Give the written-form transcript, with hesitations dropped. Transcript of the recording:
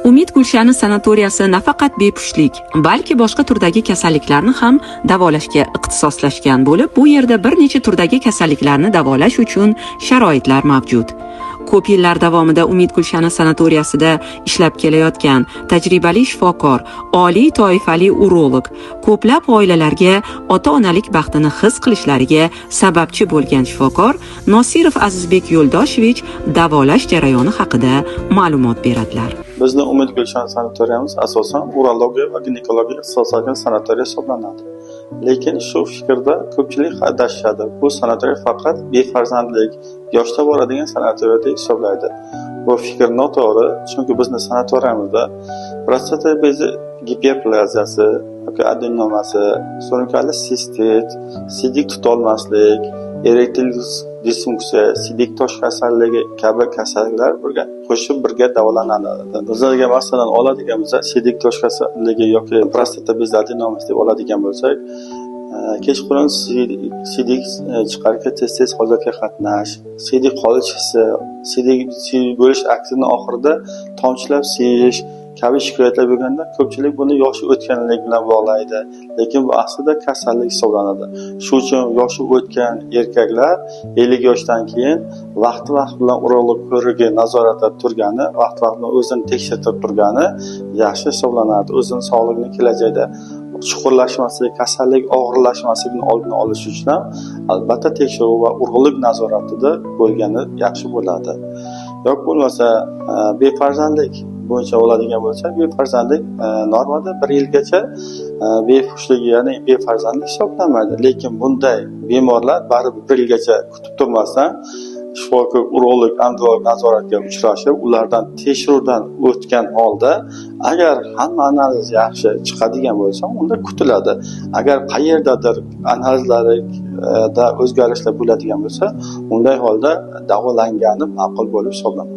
Umid gulshani sanatoriyasi nafaqat bepushtlik, balki boshqa turdagi kasalliklarni ham davolashga ixtisoslashgan bo'lib, bu yerda bir necha turdagi kasalliklarni davolash uchun sharoitlar mavjud. Ko'p yillar davomida Umid gulshani sanatoriyasida ishlab kelayotgan tajribali shifokor, oliy toifali urolog, ko'plab oilalarga ota-onalik baxtini his qilishlariga sababchi bo'lgan shifokor Nosirov Azizbek Yo'ldoshevich davolash jarayoni haqida ma'lumot beradilar. Bizni Umid Gulshan sanatoriyamiz asosan urologiya va ginekologiya ixtisoslashgan sanatoriya hisoblanadi. Lekin shu fikrda ko'pchilik adashishadi. Bu sanatoriya faqat befarzandlik, yoshda boradigan sanatoriya deb hisoblaydi. Bu fikr noto'g'ri, chunki bizni sanatoriyamizda prostata bezi giperplaziyasi yoki adenomasi, surunkali sistit, siydik tutolmaslik, erektil disfunksiya, siydik tosh kasalligi kabi kasalliklar birga qo'shib birga davolanadi. Bizlarga, masalan, oladigan bo'lsak, siydik tosh kasalligi yoki prostata bezi adenomasi deb oladigan bo'lsak, kechqurun siydik chiqarga tez tez hojatga qatnash, siydik qolish hissi, siydik bo'lish aktini oxirida tomchilab siyish kabi shikoyatlar bo'lganda, ko'pchilik buni yoshi o'tganlik bilan bog'laydi, lekin bu aslida kasallik hisoblanadi. Shu uchun yoshi o'tgan erkaklar 50 yoshdan keyin vaqti vaqti bilan urolog ko'rigi nazoratda turgani, vaqti vaqti bilan o'zini tekshirtirib turgani yaxshi hisoblanadi. O'zini sog'lig'ini kelajakda chuqurlashmasligi, kasallik og'irlashmasligini oldini olish uchun ham albatta tekshiruv va urolog nazoratida bo'lgani yaxshi bo'ladi. Yoki bo'lmasa befarzandlik bo'yicha oladigan bo'lsa, befarzandlik normada 1 yilgacha bepushtlik, ya'ni befarzandlik hisoblanmaydi. Lekin bunday bemorlar baribir 1 yilgacha kutib turmasdan shifokor urolog, androlog nazoratga uchrashib, ulardan tekshiruvdan o'tgan holda, agar hamma analiz yaxshi chiqadigan bo'lsa, unda kutiladi. Agar qayerdadir analizlarida o'zgarishlar bo'ladigan bo'lsa, unday holda davolangani ma'qul bo'lib hisoblanadi.